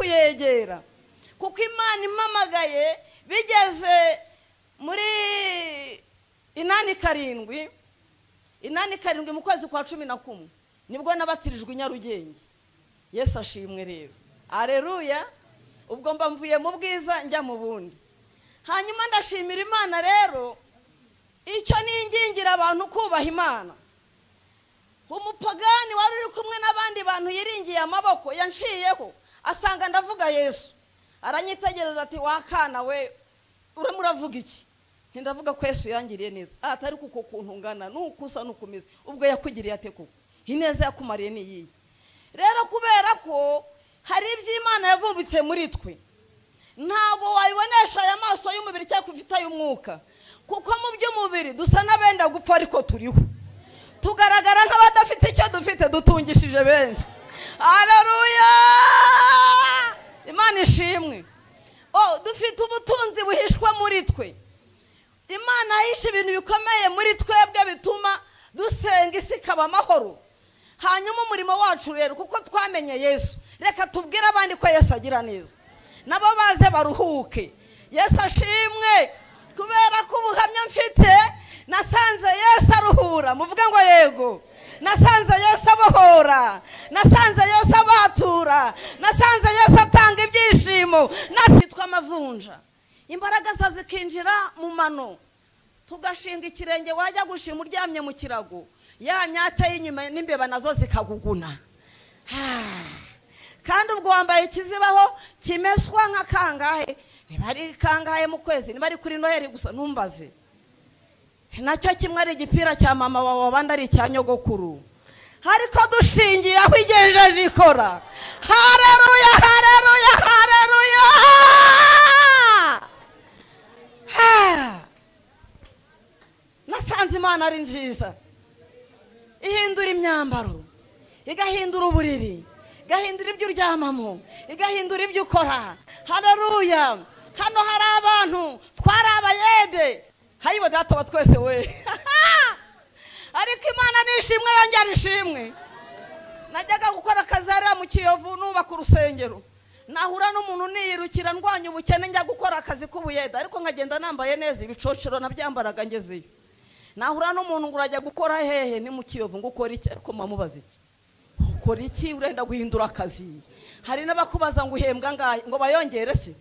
kuyegera, kuko Imana impamagaye bigeze muri 87 87 mu kwezi kwa 11 nibwo nabatirijwe i Nyarugenge. Yesu ashimwe rero, aleluya. Ubwo mba mvuye mu bwiza njya mu bundi. Hanyuma ndashimira Imana rero, icyo ningingira abantu kubaha Imana. Umupagani wari uri kumwe n'abandi bantu yiringiye amaboko yanciyeho asanga ndavuga Yesu, aranyitegereza ati wakana we urimo uravuga iki? Ntindavuga ko Yesu yangiriye neza. Atari kuko kuntu ngana nukusa nukumeze, ubwo yakugiriye ate koko? Ineza yakumariye ni iyihe? Rero kubera ko hari iby'Imana yavumbitse muri twe, ntabwo wabibonesha aya maso y'umubiri cyangwa ufite ay'umwuka, kuko mu by'umubiri dusa n'abenda gupfa ariko turiho, tugaragara nk'abadafite icyo dufite, dutungishije benshi. Haleluya, Imana ishimwe. Dufite ubutunzi buhishwa muri twe. Imana yahishe ibintu bikomeye muri twebwe bituma dusenga isi ikaba amahoro. Hanyuma umurimo wacu rero, kuko twamenye Yesu, reka tubwire abandi ko Yesu agira neza, nabo baze baruhuke. Yesu ashimwe. Kubera ko ubuhamya mfite, nasanze Yesu aruhura, muvuge ngo yego. Nasanze Yesu abohora, nasanze Yesu abatura, nasanze Yesu atanga ibyishimo. Nasitwa amavunja, imbaraga zikinjira mu mano, tugashinga ikirenge, wajya gushima uryamye mu kirago, ya myata y'inyuma n'imbeba nazo zikaguguna. Kandi ubwo wambaye ikizibaho kimeswa nka kangahe, niba ari kangahe mu kwezi, niba ari kuri Noheli gusa ntumbaze, nacyo kimwe ari igipira cya mama wawe abandi ari icya nyogokuru, ariko dushingiye aho igejeje ikora. Haleluya, haleluya, haleluya. Nasanze Imana ari nziza, ihindura imyambaro, igahindura uburiri, igahindura ibyo uryamamo, igahindura ibyo ukora. Haleluya. Hano hari abantu twari abayede, hayibo data wa twese we. Ariko Imana nishimwe, yongera ishimwe. Najyaga gukora akazi hariya mu Kiyovu nubaka urusengero, nahura n'umuntu niyirukira ndwanya ubukene njya gukora akazi k'ubuyede, ariko nkagenda nambaye neza, ibicocero nabyambaraga ngezeyo. Nahura n'umuntu ngo urajya gukora hehe? Ni mu Kiyovu. Ngo ukora iki? Ariko mamubaza iki? Ukora iki? Urenda guhindura akazi. Hari n'abakubaza ngo uhembwa ngahe, ngo bayongere se?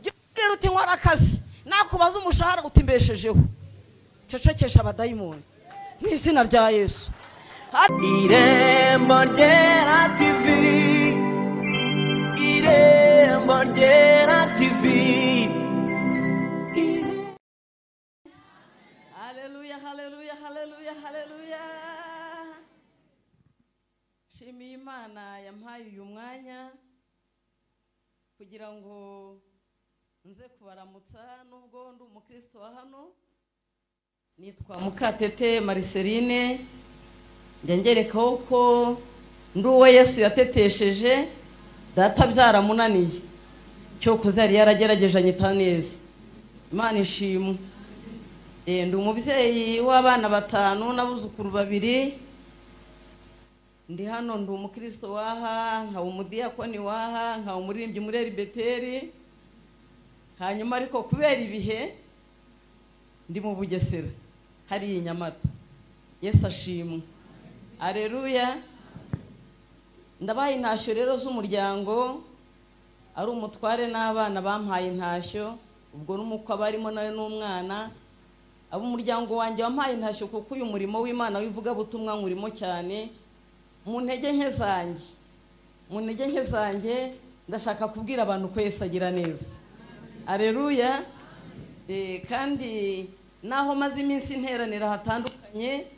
Byubwira uti nkora akazi, nakubaza umushahara utimbeshejeho. Cecekesha abadayimoni mu izina rya Yesu. Irembo Ryera TV, Irembo Ryera TV. Haleluya, haleluya, haleluya, haleluya. Shimiye Imana yampaye uyu mwanya kugira ngo nze kubaramutsa, nubwo ndi umukristo wa hano. Nitwa Mukatete Marceline, njya ngerekaho ko ndi uwo Yesu yatetesheje, data byaramunaniye, cyokoze yari yaragerageje anyita neza. Imana ishimwe. Ndi umubyeyi w'abana 5 n'abuzukuru 2. Ndi hano ndi umukristo waha, nkaba umudiyakoni waha, nkaba umuririmbyi muri Eribeteri. Hanyuma ariko kubera ibihe ndi mu Bugesera hari i Nyamata. Yesu ashimwe, aleluya. Ndabaye intashyo rero z'umuryango, ari umutware n'abana bampaye intashyo, ubwo n'umukwe barimo nawe n'umwana. Abo umuryango wanjye wampaye intashyo kuko uyu murimo w'Imana w'ivugabutumwa nkurimo cyane. Mu ntege nke zanjye, mu ntege nke zanjye ndashaka kubwira abantu ko Yesu agira neza. Aleluya. Kandi naho maze iminsi interanira hatandukanye,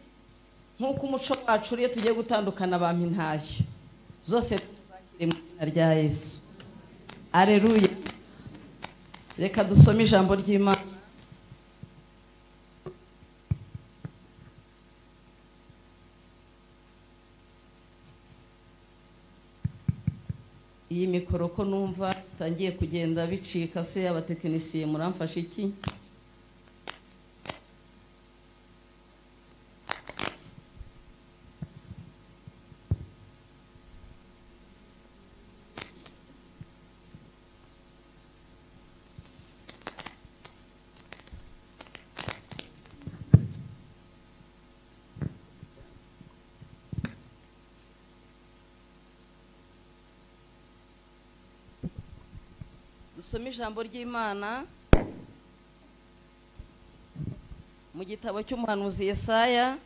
nk'uko umuco wacu uriye tugiye gutandukana, bampa intashyo zose zakire mu izina rya Yesu. Aleluya. Reka dusome ijambo ry'Imana. Iyi mikoro ko numva itangiye kugenda bicika se, abatekinisiye muramfasha iki? Dusome ijambo ry'Imana mu gitabo cy'umuhanuzi Yesaya,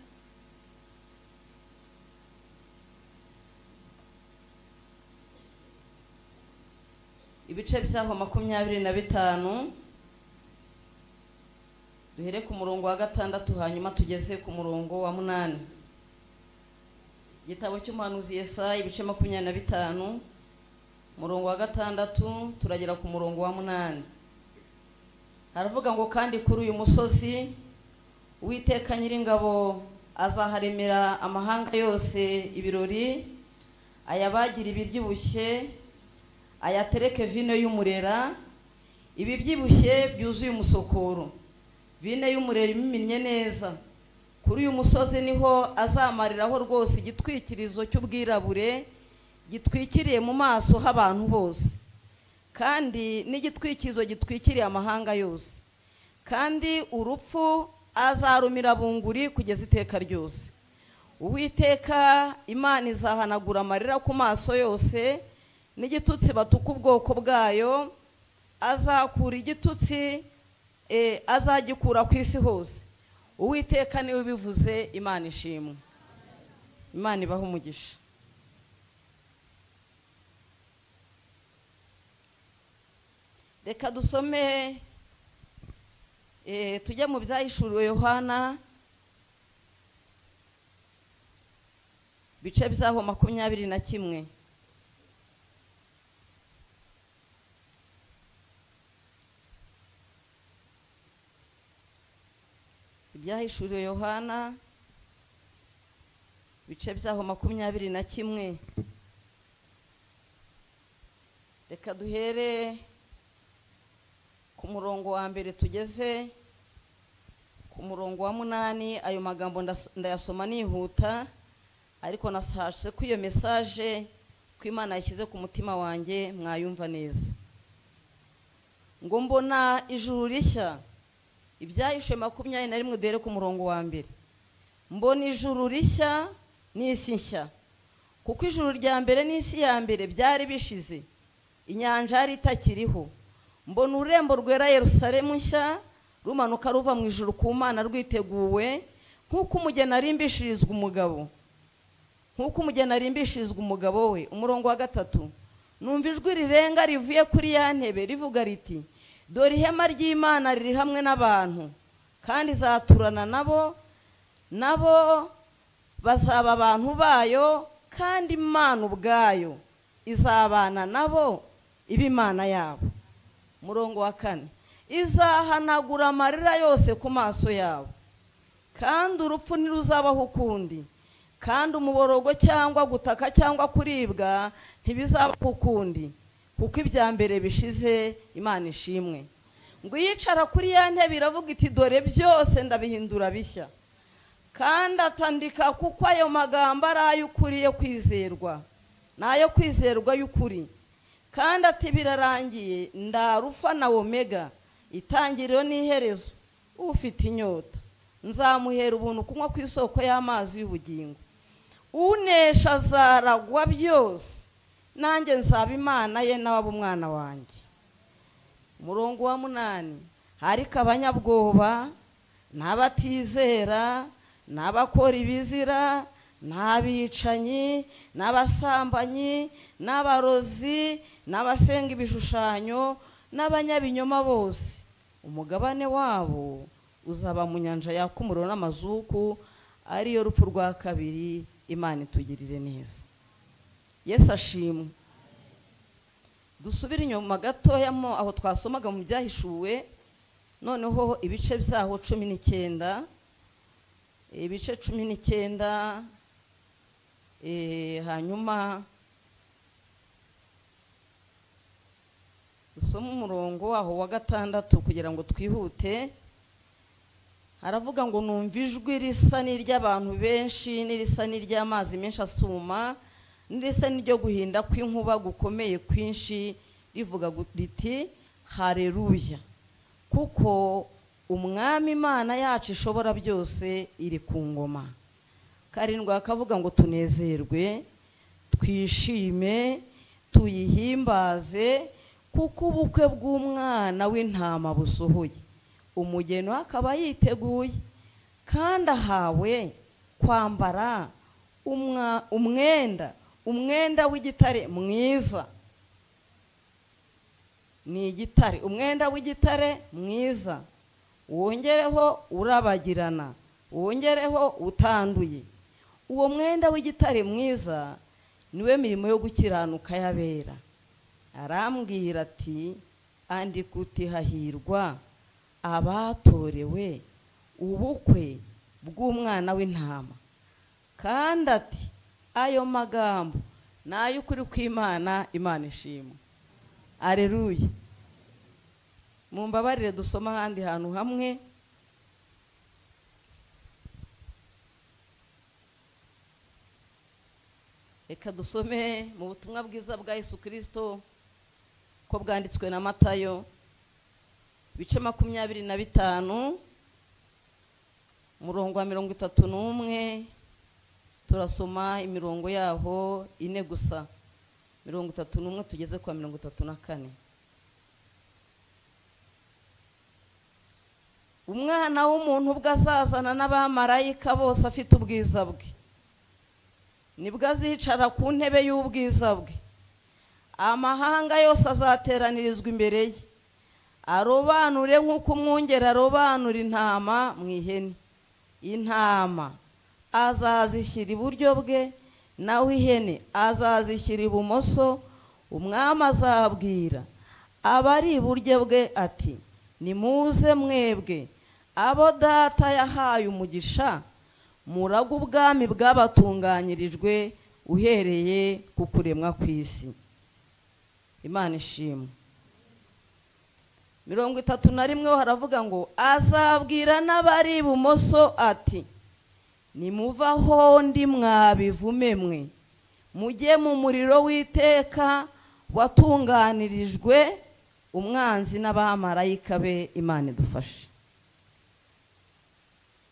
ibice byaho 25, duhere ku murongo wa 6 hanyuma tugeze ku murongo wa 8. Igitabo cy'umuhanuzi Yesaya ibice 25, murongo wa 6 turagera ku murongo wa 8. Haravuga ngo kandi kuri uyu musozi Uwiteka Nyiringabo azaharemera amahanga yose ibirori, ayabagira ibibyibushye, ayatereke vino y'umurera, ibibyibushye byuzuye umusokoro, vino y'umurera iminnye neza. Kuri uyu musozi niho azamariraho rwose igitwikirizo cy'ubwirabure gitwikiriye mu maso h'abantu bose, kandi n'igitwikirizo gitwikiriye amahanga yose, kandi urupfu azarumira bunguri kugeza iteka ryose. Uwiteka Imana izahanagura amarira ku maso yose, n'igitutsi batuka ubwoko bwayo, azakura igitutsi azagikura ku isi hose. Uwiteka niwe ubivuze. Imana ishimwe. Imana ibahe umugisha. Reka dusome tujye mu byahishuriwe Yohana bice byaho 21. Ibyahishuriwe Yohana bice byaho 21. Reka duhere ku murongo wa 1 tugeze ku murongo wa 8. Ayo magambo ndayasoma nihuta, ariko nashatse ko iyo message ko Imana yashyize ku mutima wanjye mwayumva neza. Ngo mbona ijuru rishya, ibyahishe 21 duhere ku murongo wa 1. Mbona ijuru rishya n'isi nshya, kuko ijuru rya mbere n'isi ya mbere byari bishize, inyanja yari itakiriho. Mbona ururembo rwera Yerusalemu nshya rumanuka ruva mu ijuru ku Mana rwiteguwe, nk'uko umugeni arimbishirizwa umugabo, nk'uko umugeni arimbishirizwa umugabo we. Umurongo wa 3, numva ijwi rirenga rivuye kuri ya ntebe rivuga riti, dore ihema ry'Imana riri hamwe n'abantu, kandi izaturana nabo, nabo bazaba abantu bayo, kandi Imana ubwayo izabana nabo iba Imana yabo. Murongo wa 4, izahanagura amarira yose ku maso yabo, kandi urupfu ntiruzabaho ukundi, kandi umuborogo cyangwa gutaka cyangwa kuribwa ntibizabaho ukundi, kuko ibya mbere bishize. Imana ishimwe. Ngo yicara kuri ya ntebe iravuga iti, dore byose ndabihindura bishya. Kandi atandika kuko ayo magambo ari ay'ukuri yo kwizerwa, n'ayo kwizerwa y'ukuri. Kandi ati birarangiye, ndarufa na omega, itangiriro n'iherezo. Ufite inyota nzamuhera ubuntu kunywa ku isoko y'amazi y'ubugingo. Unesha azaragwa byose, nanjye nzaba Imana ye nawe abe umwana wanjye. Umurongo wa 8, ariko abanyabwoba n'abatizera n'abakora ibizira n'abicanyi n'abasambanyi n'abarozi n'abasenga ibishushanyo n'abanyabinyoma bose, umugabane wabo uzaba mu nyanja yaka umuriro n'amazuku, ariyo rupfu rwa kabiri. Imana itugirire neza. Yesu ashimwe. Dusubire inyuma gatoya mo aho twasomaga mu byahishuwe, noneho ibice byaho 19, ibice 19, hanyuma dusome umurongo waho wa 6 kugira ngo twihute. Haravuga ngo numva ijwi risa n'iry'abantu benshi, n'irisa n'iry'amazi menshi asuma, n'irisa n'iryo guhinda kw'inkuba gukomeye kwinshi, rivuga riti haleluya, kuko Umwami Imana yacu ishobora byose iri ku ngoma. 7 akavuga ngo tunezerwe, twishime, tuyihimbaze, Kuko ubukwe bw'umwana w'intama busohoye, umugeni we akaba yiteguye, kandi ahawe kwambara umwenda w'igitare mwiza. Ni igitare, umwenda w'igitare mwiza, wongereho urabagirana, wongereho utanduye. Uwo mwenda w'igitare mwiza niwe mirimo yo gukiranuka y'abera. Arambwira ati: andika uti hahirwa abatorewe ubukwe bw'umwana w'intama. Kandi ati ayo magambo ni ay'ukuri kw'Imana, Imana ishimwe. Aleluya. Mumbabarire dusoma ahandi hantu hamwe. Reka dusome mu butumwa bwiza bwa Yesu Kristo ko bwanditswe na Matayo, ibice 25 umurongo wa 31. Turasoma imirongo yaho 4 gusa, 31 tugeze kwa 34. Umwana w'umuntu ubwo azazana n'abamarayika bose afite ubwiza bwe, nibwo azicara ku ntebe y'ubwiza bwe. Amahanga yose azateranirizwa imbere ye, arobanure nk'uko umwungeri arobanura intama mu ihene. Intama azazishyira iburyo bwe, naho ihene azazishyira ibumoso. Umwami azabwira abari iburyo bwe ati: nimuze mwebwe abo data yahaye umugisha, murage ubwami bwabatunganyirijwe uhereye ku kuremwa kw'isi. Imana ishimwe. 31 haravuga ngo azabwira n'abari ibumoso ati: nimuvaho ndi mwabivume mwe, mujye mu muriro w'iteka watunganirijwe umwanzi n'abamarayika be. Imana idufashe.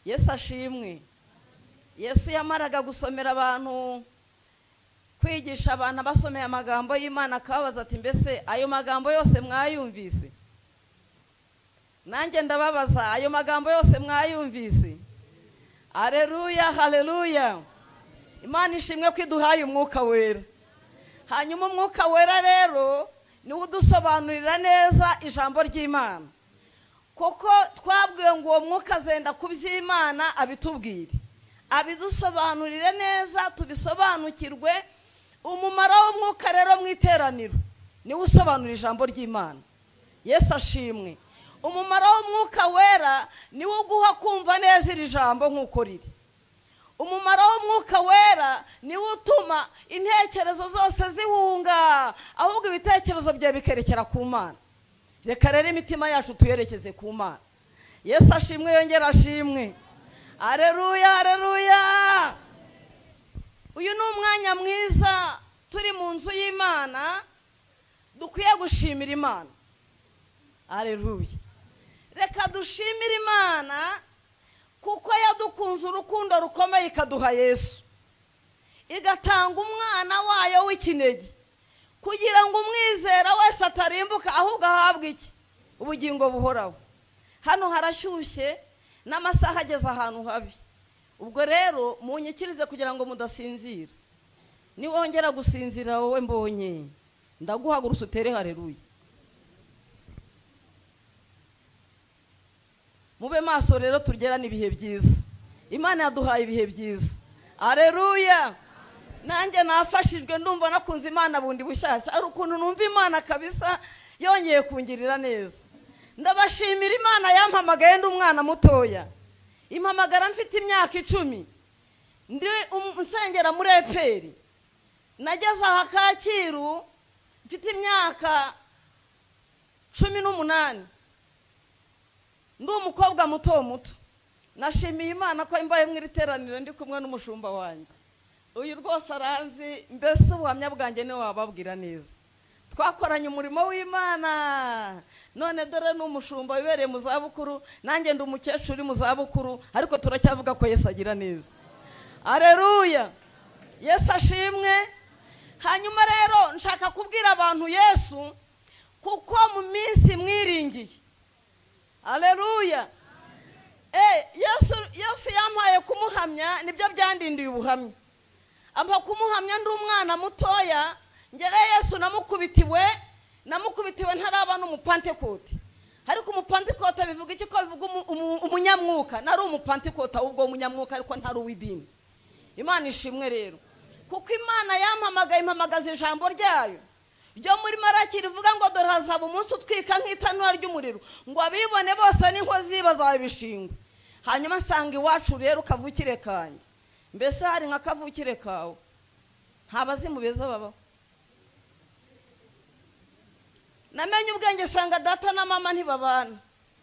Yesu ashimwe. Yesu yamaraga gusomera abantu, kwigisha abantu abasomeye amagambo y'Imana, akababaza ati: mbese ayo magambo yose mwayumvise? Nanjye ndababaza, ayo magambo yose mwayumvise? Aleluya, haleluya. Imana ishimwe ko iduhaye umwuka wera. Hanyuma umwuka wera rero niwe udusobanurira neza ijambo ry'Imana, kuko twabwiwe ngo uwo mwuka azenda ku by'Imana abitubwire, abidusobanurire neza tubisobanukirwe. Umumaro w'umwuka rero mu iteraniro niwe usobanura ijambo ry'Imana. Yesu ashimwe. Umumaro w'umwuka wera niwe uguha kumva neza iri jambo nk'uko riri. Umumaro w'umwuka wera niwe utuma intekerezo zose zihunga, ahubwo ibitekerezo byawe bikerekera ku Mana. Reka rero imitima yacu tuyerekeze ku Mana. Yesu ashimwe, yongera ashimwe. Aleluya, aleluya. Uyu ni umwanya mwiza turi mu nzu y'Imana, dukwiye gushimira Imana. Aleluya. Reka dushimire Imana kuko yadukunze urukundo rukomeye ikaduha Yesu, igatanga umwana wayo w'ikinege kugira ngo umwizera wese atarimbuka ahubwo ahabwe iki? Ubugingo buhoraho. Hano harashyushye n'amasaha ageze ahantu habi. Ubwo rero munyikirize kugira ngo mudasinzira. Niwongera gusinzira wowe mbonye ndaguhagurutsa utere haleluya. Mube maso rero tugerane ibihe byiza. Imana yaduhaye ibihe byiza. Aleluya. Nanjye nafashijwe ndumva nakunze Imana bundi bushyashya. Ari ukuntu numva Imana kabisa yongeye kungirira neza. Ndabashimira Imana yampamagaye ndi umwana mutoya. Impamagara mfite imyaka 10. Ndi nsengera muri EPR. Nageze aha Kacyiru mfite imyaka 18. Ndi umukobwa muto muto. Nashimiye Imana ko imbaye mu iteraniro ndi kumwe n'umushumba wanjye. Uyu rwose aranzi, mbese ubuhamya bwanjye niwe wababwira neza. Twakoranye umurimo w'Imana. None dore n'umushumba wibereye mu zabukuru, nanjye ndi umukecuru uri mu zabukuru, ariko turacyavuga ko Yesu agira neza. Aleluya. Yesu ashimwe. Hanyuma rero nshaka kubwira abantu Yesu Kuko mu minsi mwiringiye. Haleluya. Yesu yampaye kumuhamya, nibyo byandindiye ubuhamya. Ampa kumuhamya ndi umwana mutoya, ngere Yesu namukubitiwe ntaraba n'umupantekote. Ariko umupantekote bivuga iki? Ko bivuga umunyamwuka. Nari umupantekote ahubwo umunyamwuka, ariko ntari uw'idini. Imana ishimwe rero, kuko Imana yampamagaye impamagaza ijambo ryayo ryo muri Maraki rivuga ngo dore hazaba umunsi utwika nk'itanura ry'umuriro, ngo abibone bose n'inkozi bazabishingwa. Hanyuma nsanga iwacu rero kavukire kanjye, mbese hari nka kavukire kawe, nta bazimu beza babaho. Namenye ubwenge sanga data na mama ntibabana,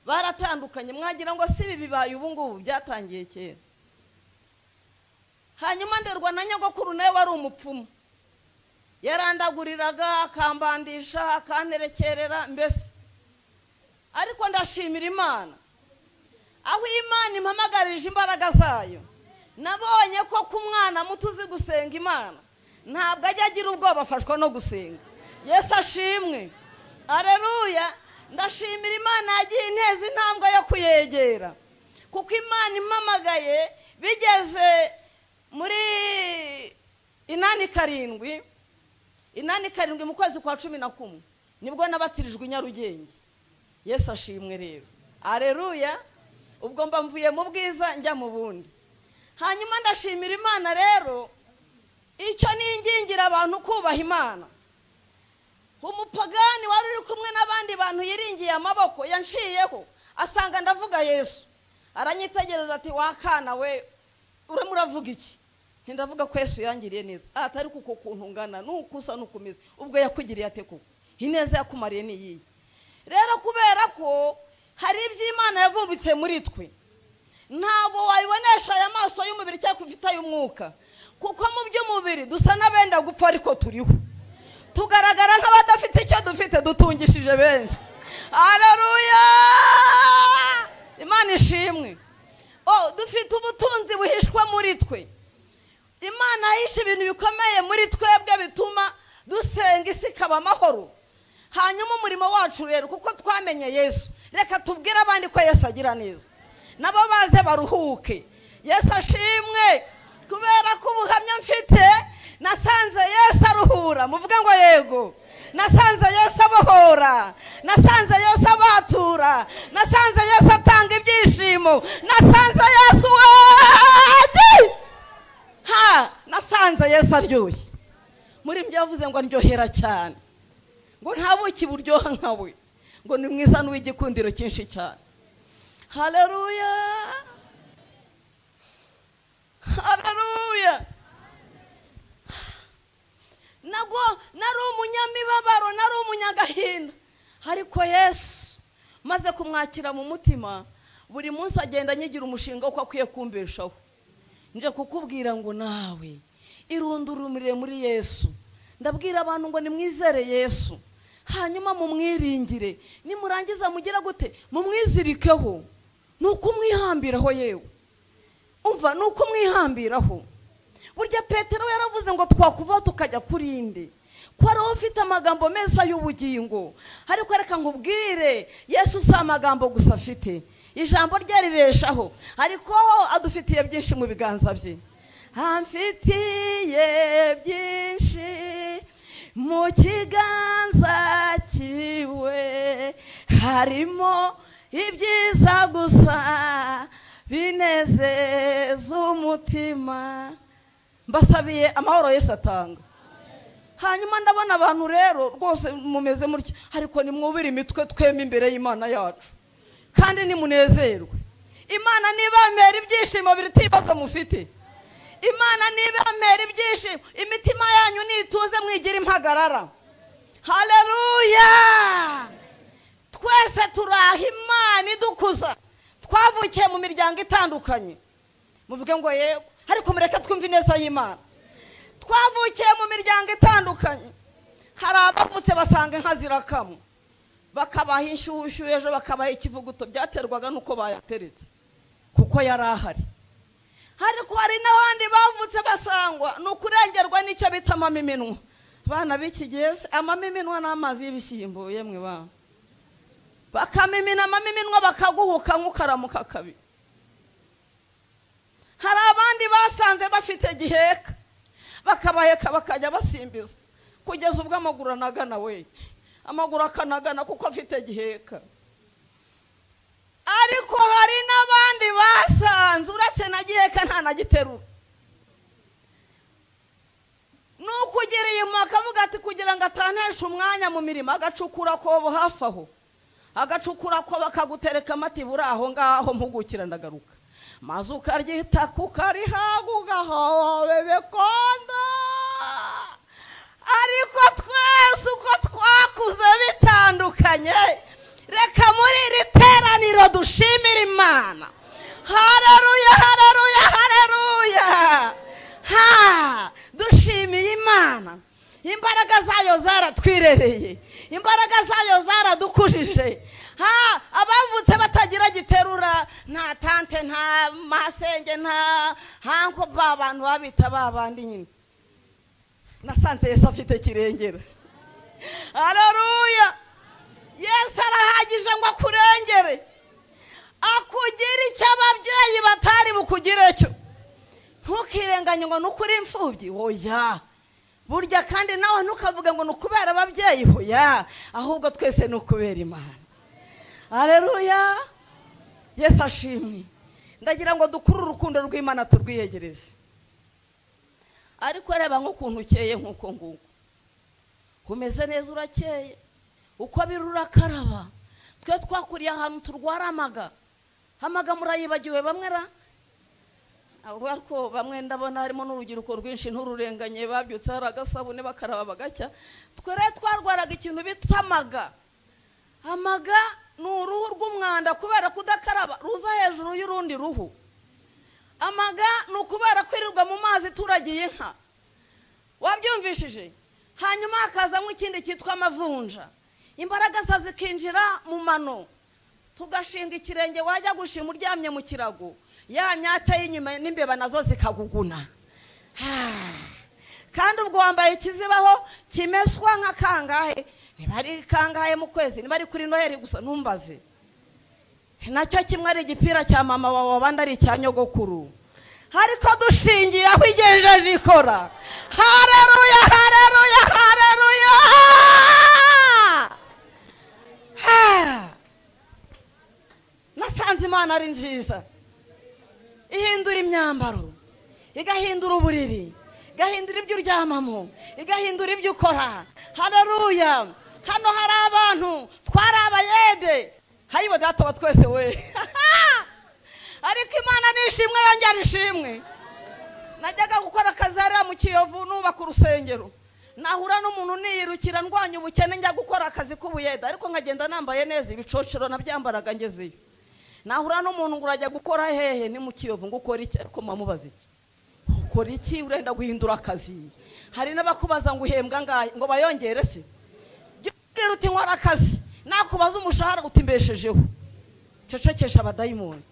baratandukanye. Mwagira ngo si ibi bibaye ubu ngubu, byatangiye kera. Hanyuma nderwa na nyogokuru, nawe wari umupfumu, yarandaguriraga akambandisha akanterekerera mbese. Ariko ndashimira Imana, aho Imana impamagarije imbaraga zayo, nabonye ko ku mwana muto uzi gusenga Imana ntabwo ajya agira ubwoba, afashwa no gusenga. Yesu ashimwe. Haleluya. Ndashimira Imana yagiye inteza intambwe yo kuyegera, kuko Imana impamagaye bigeze muri 87 mu kwezi kwa 11 nibwo nabatirijwe i Nyarugenge. Yesu ashimwe rero. Haleluya. Ubwo mba mvuye mu bwiza njya mu bundi. Hanyuma ndashimira Imana rero, icyo ningingira abantu kubaha Imana. Umupagani wari uri kumwe n'abandi bantu yiringiye amaboko yanciyeho, asanga ndavuga Yesu, aranyitegereza ati wakana we urimo uravuga iki? Ntindavuga ko Yesu yangiriye neza. Atari kuko kuntu ngana nuko usa nuko umeze, ubwo yakugiriye ate koko? Ineza yakumariye ni iyihe? Rero kubera ko hari iby'Imana yavumbitse muri twe, ntabwo wabibonesha aya maso y'umubiri cyangwa ufite ay'umwuka, kuko mu by'umubiri dusa n'abenda gupfa ariko turiho, tugaragara nk'abadafite icyo dufite, dutungishije benshi. Haleluya. Imana ishimwe. Dufite ubutunzi buhishwa muri twe. Imana yahishe ibintu bikomeye muri twebwe bituma dusenga isi ikaba amahoro. Hanyuma umurimo wacu rero, kuko twamenye Yesu, reka tubwire abandi ko Yesu agira neza, nabo baze baruhuke. Yesu ashimwe. Kubera ko ubuhamya mfite, nasanze Yesu aruhura. Muvuge ngo yego. Nasanze Yesu abohora, nasanze Yesu abatura, nasanze Yesu atanga ibyishimo, nasanze Yesu wadi ha, nasanze Yesu aryoshye. Muri byo yavuze ngo ndyohera cyane, ngo nta buki buryoha nkawe, ngo ni mwiza n'uw'igikundiro cyinshi cyane. Haleluya. Haleluya. Nabwo nari umunyamibabaro, nari umunyagahinda, ariko Yesu maze kumwakira mu mutima, buri munsi agenda anyigira umushinga uko akwiye kumbeshaho. Nje kukubwira ngo nawe irundurumire muri Yesu. Ndabwira abantu ngo nimwizere Yesu, hanyuma mumwiringire, nimurangiza mugira gute? Mumwizirikeho. Nuko umwihambiraho yewe. Umva, nuko umwihambiraho. Burya Petero yaravuze ngo twakuvaho tukajya kurinde, ko ari ufite amagambo meza y'ubugingo. Ariko reka nkubwire, Yesu si amagambo gusa afite, ijambo rye ribeshaho, ariko adufitiye byinshi mu biganza bye. Amfitiye byinshi mu kiganza cyiwe, harimo ibyiza gusa binezeza umutima. Mbasabiye amahoro Yesu atanga. Hanyuma ndabona abantu rero rwose mumeze mutya, ariko nimwubire imitwe tweme imbere y'Imana yacu, kandi nimunezerwe. Imana nibampera ibyishimo biruta ibibazo mufite. Imana nibampera ibyishimo, imitima yanyu nituze mwigira impagarara. Haleluya. Twese turaha Imana idukuza, twavukiye mu miryango itandukanye. Muvuge ngo yego, ariko mureke twumve ineza y'Imana. Twavukiye mu miryango itandukanye. Hari abavutse basanga inka zirakamwa, bakabaha inshyushyu, ejo bakabaha ikivuguto, byaterwaga nuko bayateretse kuko yari ahari. Ariko hari n'abandi bavutse basangwa ni ukurengerwa n'icyo bita mama iminwa. Bana b'iki gihe se amamiminwa n'amazi y'ibishyimbo, yemwe ba bakamimina amamiminwa bakaguhuka nk'ukaramuka kabiri. Hari abandi basanze bafite giheka, bakabaheka bakajya basimbiza kugeza ubwo amaguru anagana, we amaguru akanagana kuko afite giheka. Ariko hari n'abandi basanze uretse na giheka nta na giterura, nukugereye mu akavuga ati kugira ngo atanteshe umwanya mu mirimo, agacukura kobo hafi aho, agacukura ko bakagutereka amati buri aho ngaho mpugukira ndagaruka, maze ukaryita kukarihaga ugahobe bekonda. Ariko twese uko twakuze bitandukanye, reka muri iri teraniro dushimire Imana. Haleluya, haleluya, haleluya. Ha, dushimiye Imana. Imbaraga zayo zaratwirereye, imbaraga zayo zaradukujije. Ha, abavutse batagira giterura, nta tante, nta masenge, nta hanko, ba bantu babita babandi nyine. Nasanze Yesu afite kirengera. Haleluya. Yesu arahagije ngo akurengere, akugire icyo ababyeyi batari bukugire cyo. Ntukirenganye ngo nukuri imfubyi, oya. Burya kandi nawe ntukavuge ngo nukubera ababyeyi, oya, ahubwo twese nukubera Imana. Haleluya. Yesu ashimwe. Ndagira ngo dukure urukundo rw'Imana turwiyegereze. Ariko reba nk'ukuntu ukeye nk'uko nguko, umeze neza, urakeye, uko biri urakaraba. Twe twakuriye ahantu turwara amaga, amaga murayibagiwe bamwe ra, ariko bamwe ndabona harimo n'urubyiruko rwinshi ntururenganye, babyutse hari agasabune bakaraba bagacya. Twe rero twarwaraga ikintu bita amaga. Amaga ni uruhu rw'umwanda kubera kudakaraba ruza hejuru y'urundi ruhu. Amaga ni ukubera kwirirwa mu mazi turagiye inka, wabyumvishije. Hanyuma hakazamo ikindi cyitwa amavunja, imbaraga zikinjira mu mano, tugashinga ikirenge, wajya gushima uryamye mu kirago, ya myata y'inyuma n'imbeba nazo zikaguguna. Kandi ubwo wambaye ikizibaho kimeswa nka kangahe, niba ari kangahe mu kwezi, niba ari kuri Noheli gusa ntumbaze. Nacyo kimwe ari igipira cya mama wawe, abandi ari icya nyogokuru. Ariko dushingiye aho igejeje ikora. Haleluya, haleluya, haleluya. Nasanze Imana ari nziza, ihindura imyambaro, igahindura uburiri, igahindura ibyo uryamamo, igahindura ibyo ukora. Haleluya. Hano hari abantu twari abayede, hayibo data wa twese we. Ariko Imana nishimwe, yongera ishimwe. Najyaga gukora akazi hariya mu Kiyovu nubaka urusengero, nahura n'umuntu niyirukira ndwanya ubukene njya gukora akazi k'ubuyede, ariko nkagenda nambaye neza, ibicocero nabyambaraga ngezeyo. Nahura n'umuntu ngo urajya gukora hehe? Ni mu Kiyovu. Ngo ukora iki? Ariko mubaza iki? Ukora iki? Urenda guhindura akazi. Hari n'abakubaza ngo uhembwa angahe, ngo bayongere se? Jya uti nkora akazi, nakubaza umushahara uti mbeshejeho. Cecekesha abadayimoni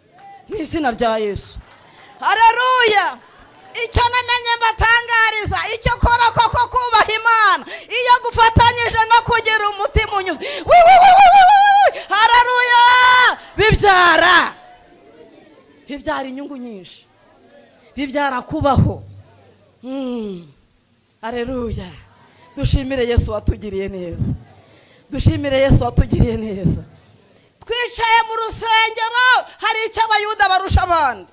mu izina rya Yesu. Haleluya. Icyo namenye mbatangariza, icyo kora koko kubaha Imana iyo gufatanyije no kugira umutima unyuze. Haleluya. Bibyara inyungu nyinshi, bibyara kubaho. Haleluya. Dushimire Yesu watugiriye neza, dushimire Yesu watugiriye neza. Twicaye mu rusengero, hari icyo abayuda barusha abandi,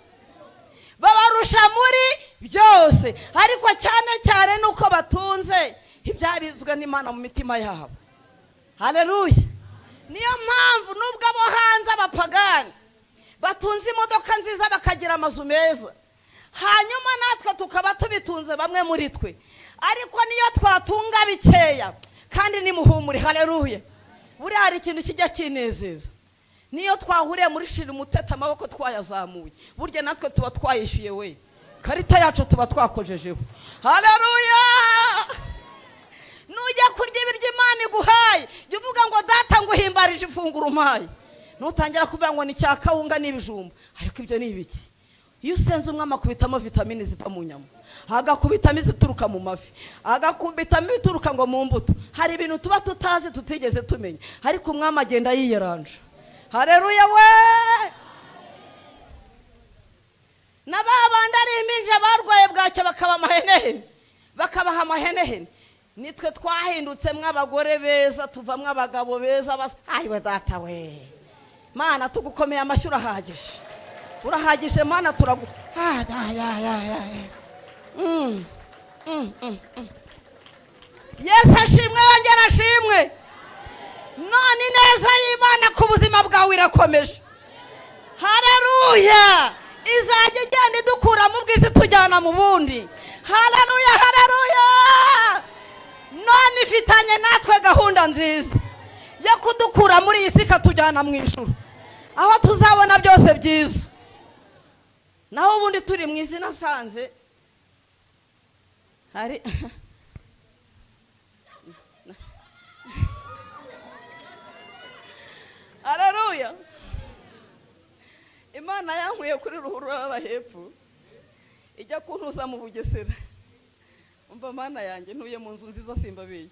babarusha muri byose, ariko cyane cyane nuko batunze ibyabizwe n'Imana mu mitima yabo. Haleluya. Niyo mpamvu nubwo abo hanze abapagani batunze imodoka nziza bakagira amazu meza, hanyuma natwe tukaba tubitunze bamwe muri twe, ariko niyo twatunga bikeya kandi ni muhumuri. Haleluya. Buriya hari ikintu kijya kinezeza, niyo twahuriye muri shira umuteta amaboko twayazamuye, burya natwe tuba twayishyuye we, karita yacu tuba twakojejeho. Haleluya. Nujya kurya ibiryo Imana iguhaye, jya uvuga ngo data nguhimbarije ifunguro umpaye. Nutangira kuvuga ngo ni cya kawunga n'ibijumba, ariko ibyo ni ibiki? Iyo usenze umwami akubitamo vitamini ziva mu nyama, agakubitamo izituruka mu mafi, agakubitamo ibituruka ngo mu mbuto. Hari ibintu tuba tutazi tutigeze tumenya, ariko umwami agenda yiyeranja. Haleluya we! Na ba bandi ari impinja barwaye bwacya bakaba amahenehene, bakabaha amahenehene. Nitwe twahindutse mw'abagore beza, tuva mw'abagabo beza. Ayiwe data we, Mana tugukomeye amashyi, urahagije, urahagije Mana, turagu Yesu ashimwe, yongera ashimwe. None ineza y'Imana ku buzima bwawe irakomeje. Haleluya! Izajya igenda idukura mu bwiza itujyana mu bundi. Haleluya, haleluya! None ifitanye natwe gahunda nziza yo kudukura muri iyi si ikatujyana mu ijuru, aho tuzabona byose byiza. Naho ubundi turi mu izina nsanze hari Haleluya. Imana yankuye kuri ruhurura hepfo ijya kuntuza mu Bugesera. Umva Mana yanjye, ntuye mu nzu nziza simbabeye.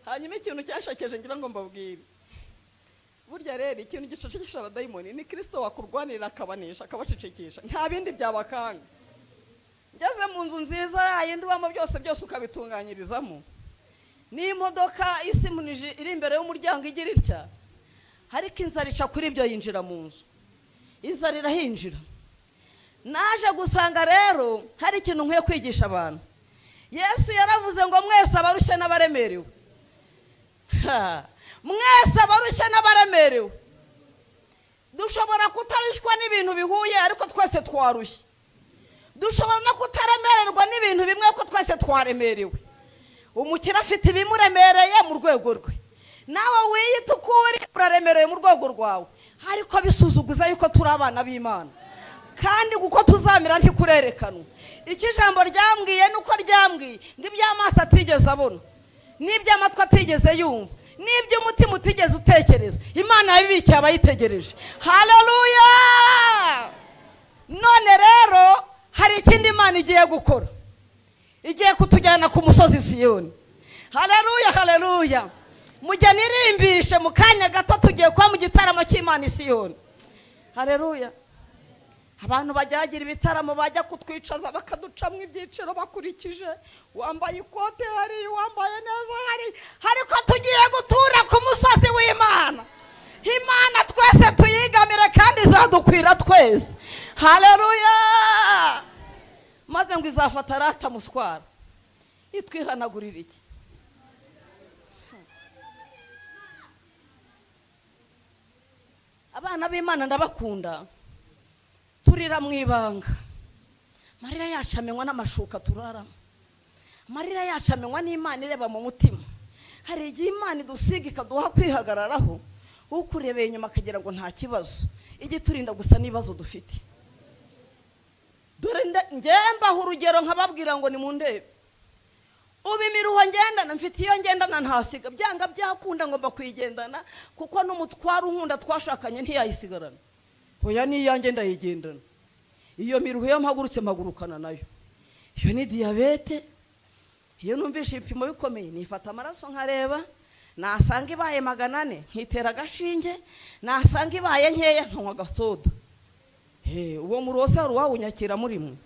Hanyuma ikintu cyashakeje ngira ngo mbabwire, burya rero ikintu gicecekesha abadayimoni ni Kristo wakurwanirira akabanisha akabacecekesha, nta bindi byabakanga. Ngeze mu nzu nziza yayindi ubamo byose byose ukabitunganyirizamo, n'imodoka isimunije iri imbere y'umuryango igira itya, ariko inzara ica kuri ibyo yinjira mu nzu, inzara irahinjira. Naje gusanga rero hari ikintu nkwiye kwigisha abantu. Yesu yaravuze ngo mwese abarushye n'abaremerewe, mwese abarushye n'abaremerewe. Dushobora kutarushywa n'ibintu bihuye, ariko twese twarushye. Dushobora no kutaremererwa n'ibintu bimwe, kuko twese twaremerewe. Umukire afite ibimuremereye mu rwego rwe, nawe wiyita uko uri uraremerewe mu rwego rwawe, ariko bisuzuguza yuko turi abana b'Imana, kandi uko tuzamera ntikurerekanwa. Icyo ijambo ryambwiye nuko ryambwiye ngo iby'amaso atigeze abona, n'iby'amatwi atigeze yumva, n'iby'umutima utigeze utekereza, Imana yabibikiye abayitegereje. Haleluya! None rero hari ikindi Imana igiye gukora, igiye kutujyana ku musozi Siyoni. Haleluya, haleluya! Mujya nirimbishe mu kanya gato tugiye kuba mu gitaramo cy'Imana Siyoni. Haleluya! Abantu bajyagira ibitaramo bajya kutwicaza bakaducamo ibyiciro bakurikije wambaye ikote hari, wambaye neza hari, ariko tugiye gutura ku musozi w'Imana. Imana twese tuyigamire kandi izadukwira twese. Haleluya! Maze ngo izafata rata muswara itwihanagurira iki? Abana b'Imana ndabakunda, turira mu ibanga. Amarira yacu amenywa n'amashuka turaramo, amarira yacu amenywa n'Imana ireba mu mutima. Hari igihe Imana idusiga ikaduha kwihagararaho, ukurebeye inyuma akagira ngo nta kibazo, ijye iturinda gusa n'ibibazo dufite. Dore ngembaho urugero nkababwira ngo nimundebe. Ubu imiruho ngendana mfite, iyo ngendana ntasiga, byanga byakunda ngomba kuyigendana, kuko n'umutwaro unkunda twashakanye ntiyayisigarana. Hoya niyanjye ndayigendana. Iyo miruho iyo mpagurutse mpagurukana nayo. Iyo ni diyabete, iyo numvishe ibipimo bikomeye nifata amaraso nkareba, nasanga ibaye 400 nkitera agashinge, nasanga ibaye nkeya nkanywa agasoda. Uwo muruho se hari uwawunyakira muri mwe?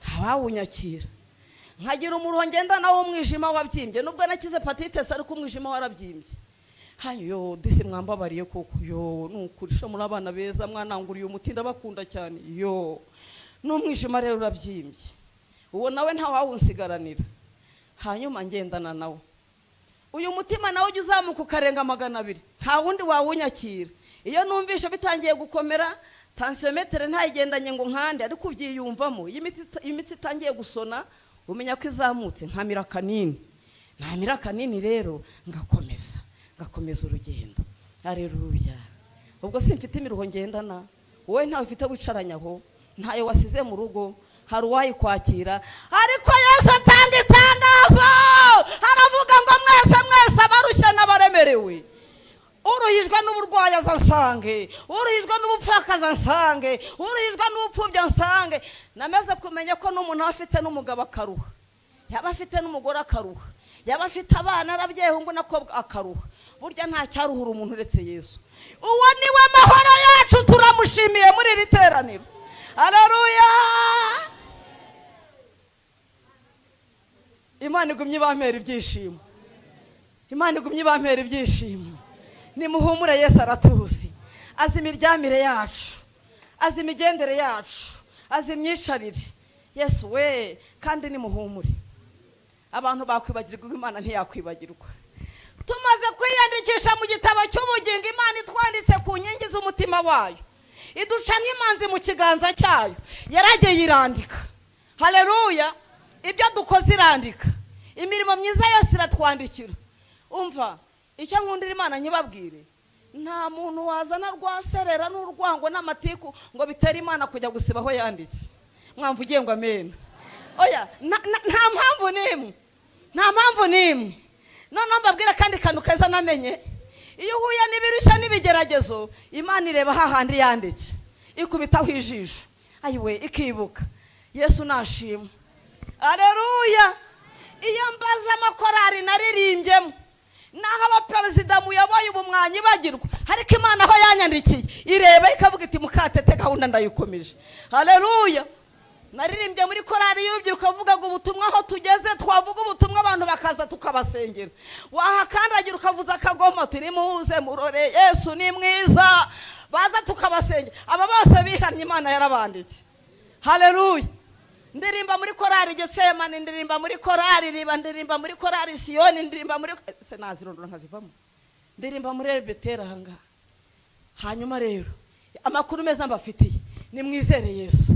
Ntawawunyakira. Nkagira umuruho ngendana w'umwijima wabyimbye, nubwo nakize hepatite C ariko umwijima warabyimbye. Hayo disi mwambabariye koko, yo nukurisha muri abana beza, mwananguriye umuti ndabakunda cyane. Yo n'umwijima rero urabyimbye, uwo nawe ntawawunsigaranira. Hanyuma ngendana nawe uyu mutima nawe ujya uzamuka ukarenga 200, nta wundi wawunyakira. Iyo numvishe bitangiye gukomera, tensiometere ntayigendanye ngo nkande, ariko ubyiyumvamo. Iyo imitsi itangiye gusona umenya ko izamutse, nkamira kanini, namira kanini rero ngakomeza, ngakomeza urugendo. Haleluya! Ubwo simfite imiruho ngendana, wowe ntawe ufite wicaranya aho, ntayo wasize mu rugo, hari uwayikwakira. Ariko Yesu atanga itangazo, aravuga ngo mwese mwese abarushye n'abaremerewe, Uruhijwe n'uburwayi azansange, uruhijwe n'ubupfakazi ansange, uruhijwe n'ubupfubyi ansange. Namaze kumenya ko n'umuntu aba afite n'umugabo akaruha, yaba afite n'umugore akaruha, yaba afite abana arabyeyi n'akobwa akaruha. Burya nta cyaruhura umuntu uretse Yesu. Uwo niwe mahoro yacu, turamushimiye muri iri teraniro. Haleluya! Imana igumye ibampera ibyishimo, Imana igumye ibampera ibyishimo. Nimuhumure, Yesu aratuzi, azi imiryamire yacu, azi imigendere yacu, azi imyicarire. Yesu we, kandi nimuhumure. Abantu bakwibagirwa, Imana ntiyakwibagirwa. Tumaze kwiyandikisha mu gitabo cy'ubugingo, Imana itwanditse ku nkingi z'umutima wayo, iduca nk'imanzi mu kiganza cyayo. Yaragiye irandika. Haleluya! Ibyo dukoze irandika, imirimo myiza yose iratwandikira. Umva icyo nkundira Imana nyibabwire, nta muntu wazana rwaserera n'urwango n'amatiku ngo bitere Imana kujya gusiba aho yanditse. Mwamvugiye ngo amen. Oya, nta mpamvu n'imwe, nta mpamvu n'imwe. Noneho mbabwira kandi kantu keza namenye, iyo uhuye n'ibirushya n'ibigeragezo, Imana ireba hahandi yanditse, ikubitaho ijisho, ayiwe, ikibuka. Yesu nashimwe. Haleluya! Iyo mbaza amakorari naririmbyemo, naho abaperezida muyoboye ubu mwanyibagirwa, ariko Imana aho yanyandikiye ireba ikavuga iti mukatete gahunda ndayikomeje. Haleluya! Naririmbye muri korari y'urubyiruko, avugaga ubutumwa aho tugeze, twavuga ubutumwa abantu bakaza tukabasengera. Wahakandagira ukavuza akagoma uti nimuze murore Yesu ni mwiza, baza tukabasengera. Aba bose bihannye, Imana yarabanditse. Haleluya! Ndirimba muri korari Getsemane, ndirimba muri korari Riba, ndirimba muri korari Siyoni, ndirimba muri se nazirondora nkazivamo, ndirimba muri Betera ahangaha. Hanyuma rero amakuru meza mbafitiye, nimwizere Yesu.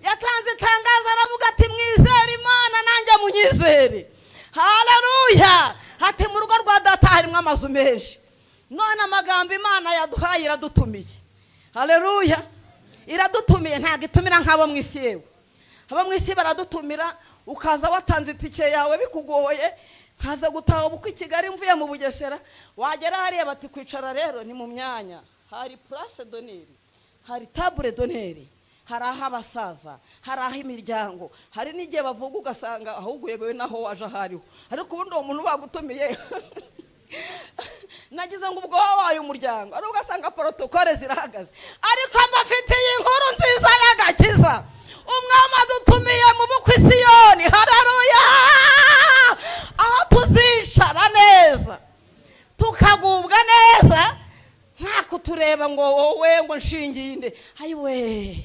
Yatanze itangazo aravuga ati mwizere Imana nanjye munyizere. Haleluya! Ati mu rugo rwa data harimo amazu menshi. None amagambo Imana yaduhaye iradutumiye. Haleluya! Iradutumiye, ntabwo itumira nk'abo mu isi. Yewe, abo mu isi baradutumira, ukaza watanze itike yawe bikugoye, nkaza gutaha ubukwe i Kigali mvuye mu Bugesera, wagera hariya bati kwicara rero ni mu myanya, hari place d'honneur, hari table d'honneur, hari aho abasaza, hari aho imiryango, hari n'igihe bavuga ugasanga ahubwo uyobewe naho waje ahariho. Ariko ubundi uwo muntu bagutumiye nagize ngo ubwo wabaye umuryango, ari ugasanga protocole zirahagaze. Ariko mbafitiye inkuru nziza y'agakiza, umwami adutumiye mu bukwe i Siyoni. Haleluya! Aho tuzicara neza, tukagubwa neza, nta kutureba ngo wowe ngo nshingiye inde. Ayiwe,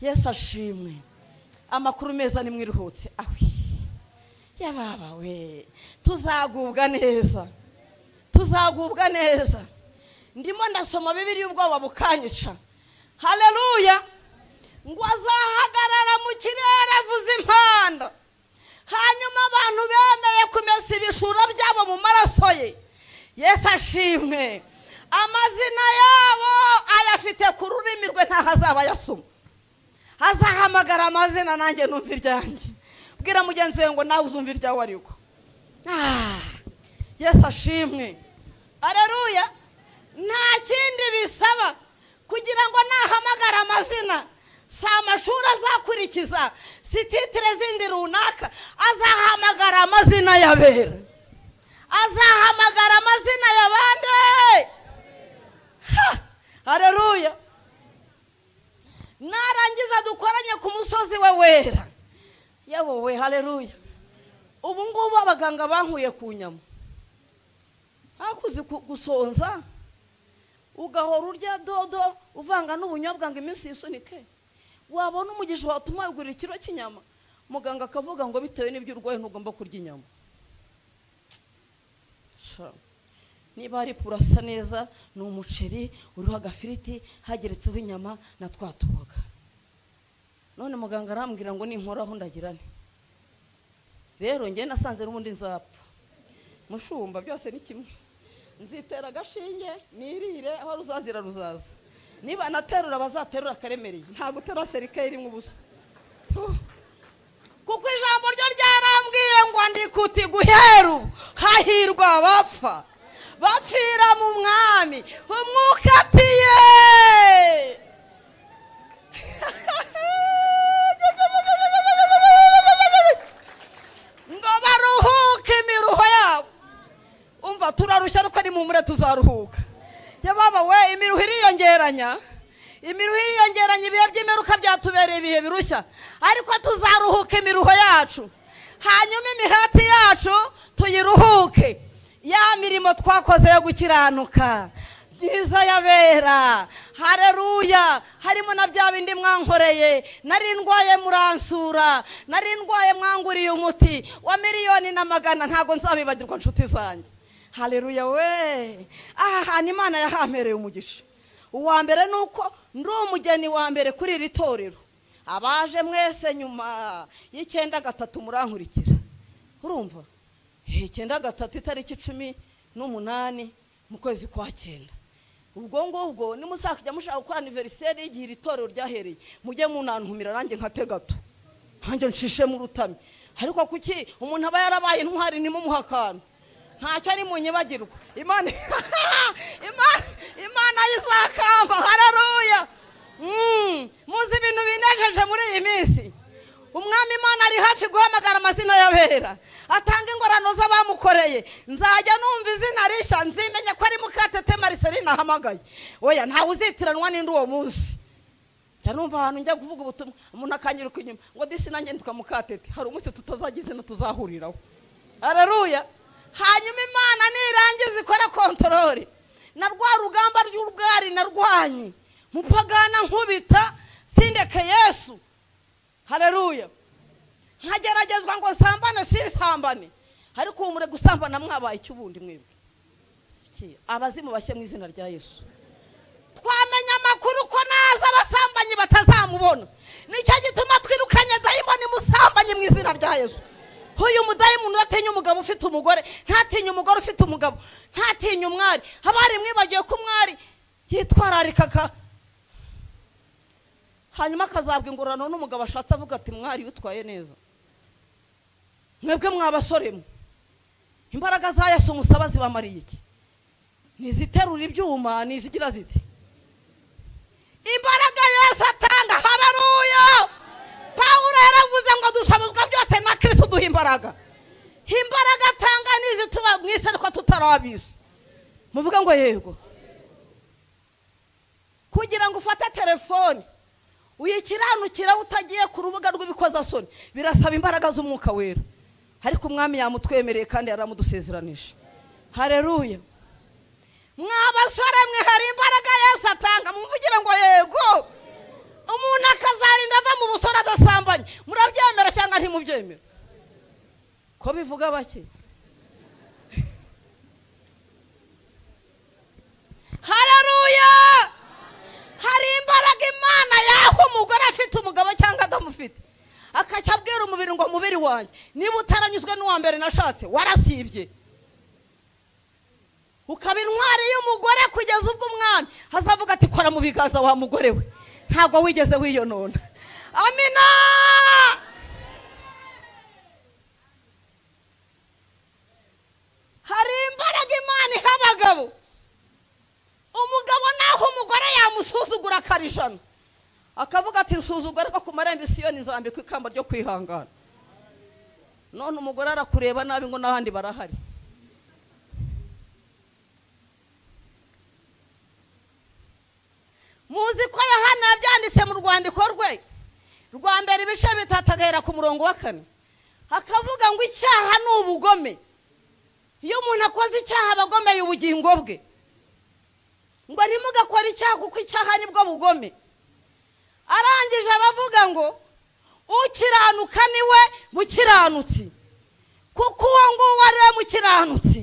Yesu ashimwe. Amakuru meza nimwiruhutse. Awi yababa we, tuzagubwa neza, tuzagubwa neza. Ndimo ndasoma Bibiliya ubwoba bukanyica. Haleluya! Ngo azahagarara mu kirere avuza impanda, hanyuma abantu bemeye kumesa ibishura byabo mu maraso ye. Yesu ashimwe. Amazina yabo ayafite ku rurimi rwe, ntaho azaba ayasoma. Azahamagara amazina nanjye numva iryanjye. Bwira mugenzi we ngo nawe uzumva iryawe ariko. Yesu ashimwe. Haleluya! Nta kindi bisaba kugira ngo nahamagara amazina, si amashuri azakurikiza, si titire zindi runaka, azahamagara amazina y'abera, azahamagara amazina y'abandi. Haleluya! Narangiza dukoranye ku musozi we wera. Yewe, haleluya! Ubu ngubu abaganga bankuye ku nyama, hakuzi gusonza ugahora urya dodo uvanga n'ubunyobwa ngo iminsi yisunike, wabona umugisha watuma ugura ikiro cy'inyama, muganga akavuga ngo bitewe n'ibyo urwaye ntugomba kurya inyama. Niba ari purasa neza ni umuceri uriho agafiriti hageretseho inyama na twa tuboga. None muganga arambwira ngo ninkoraho ndagira nte? Rero njye nasanze n'ubundi nzapfa. Mushumba byose ni kimwe, nzitera agashinge nirire, aho ruzazira ruzaza. Niba naterura bazaterura akaremereye, nta guterura serikeye irimo ubusa. Kuko ijambo ryo ryarambwiye ngo andikuti guhera ubu hahirwa abapfa Bapfira mu mwami. Umwuka atiye. Ngo baruhuke imiruho yabo. Umva turarushya ariko ni mumure tuzaruhuka. Ya baba we, imiruho iriyongeranya. Imiruho iriyongeranya, ibihe by'imperuka byatubereye ibihe birushya. Ariko tuzaruhuka imiruho yacu. Hanyuma imihati yacu tuyiruhuke. Ya mirimo twakoze yo gukiranuka, byiza yabera. Haleluya. Harimo na bya bindi mwankoreye. Nari ndwaye muransura, nari ndwaye mwanguriye umuti wa 1,100,000, ntago nzabibagirwa nshuti zanjye. Haleluya we. Aha hantu Imana yahampereye umugisha. Uwa mbere nuko ndi umugeni wa mbere kuri iri torero. Abaje mwese nyuma y'93 murankurikira. Urumva? 93 itariki 18 mu kwezi kwa 9. Ubwo ngubwo nimusakujya mushaka gukora anniversaire y'igihe iri torero ryahereye, mujye munantumira nanjye nkate gato. Nanjye nshishe mu rutami. Ariko kuki umuntu aba yarabaye intwari nimumuha akantu? Ntacyo ari munyibagirwa. Imana Imana yizakamba. Haleluya. Muzi ibintu binejeje muri iyi minsi. Umwami Imana ari hafi guhamagara amazina y'abera, atanga ingorano z'abamukoreye. Nzajya numva izina rishya nzimenye ko ari Mukatete Marceline ahamagaye. Oya, ntawe uzitiranwa n'indi uwo munsi. Njya numva ahantu njya kuvuga ubutumwa umuntu akanyiruka inyuma ngo disi nanjye nitwa Mukatete. Hari umunsi tutazagira izina tuzahuriraho. Haleluya. Hanyuma Imana nirangiza ikora kontorore na rwa rugamba ry'urwari narwanye mupagana nkubita sindeke Yesu. Haleluya. Nkageragezwa ngo nsambane sinsambane, ariko umure gusambana mwabaye icyubundi mwebwe. Abazimu bashye mu izina rya Yesu. Twamenya amakuru ko naza abasambanyi batazamubona. Nicyo gituma twirukanye dayimoni musambanyi mu izina rya Yesu. Uyu mudayimoni udatinya umugabo ufite umugore, ntatinya umugore ufite umugabo, ntatinya umwari. Abari mwibagiwe ko umwari yitwararika hanyuma akazabwa ingororano n'umugabo ashatse avuga ati mwari utwaye neza. Mwebwe mwabasore mwe, imbaraga za Yesu musaba zibamariye iki? Niziterura ibyuma, nizigira ziti imbaraga Yesu atanga. Haleluya. Pawulo yaravuze ngo dushabuzwa byose na Kristo duha imbaraga. Imbaraga atanga nizituba mwise ariko tutarabisi. Muvuga ngo yego. Kugira ngo ufate telefone uyikiranukira utagiye ku rubuga rw'ibikozasoni birasaba imbaraga z'umwuka wera. Ariko umwami yamutwemereye kandi yaramudusezeranije. Haleluya. Mwabasore mwe, hari imbaraga Yesu atanga, mumvugire ngo yego. Umuntu akazarinda ava mu busore adasambanye. Murabyemera cyangwa ntimubyemera? Ko bivuga bake. Haleluya. Hari imbaraga Imana yaho umugore afite umugabo cyangwa adamufite, akajya abwira umubiri ngo mubiri wanjye niba utaranyuzwe n'uwa mbere nashatse warasibye. Ukaba intwari y'umugore kugeza ubwo umwami azavuga ati kora mu biganza wa mugore we, ntabwo wigeze wiyonona. Amina. Hari imbaraga Imana iha abagabo. Umugabo naho umugore yamusuzugura akarijana, akavuga ati nsuzugura ariko ku marembo Siyoni nzambikwa ikamba ryo kwihangana. None umugore arakureba nabi ngo n'ahandi barahari. Muzi ko Yohana yabyanditse mu rwandiko rwe rwa mbere ibice 3 agahera ku murongo wa 4, akavuga ngo icyaha ni ubugome. Iyo umuntu akoze icyaha abagomeye ubugingo bwe. Ngo ntimugakore icyaha kuko icyaha nibwo bugome. Arangije aravuga ngo ukiranuka niwe mukiranutsi, kuko uwo nguwo ari we mukiranutsi.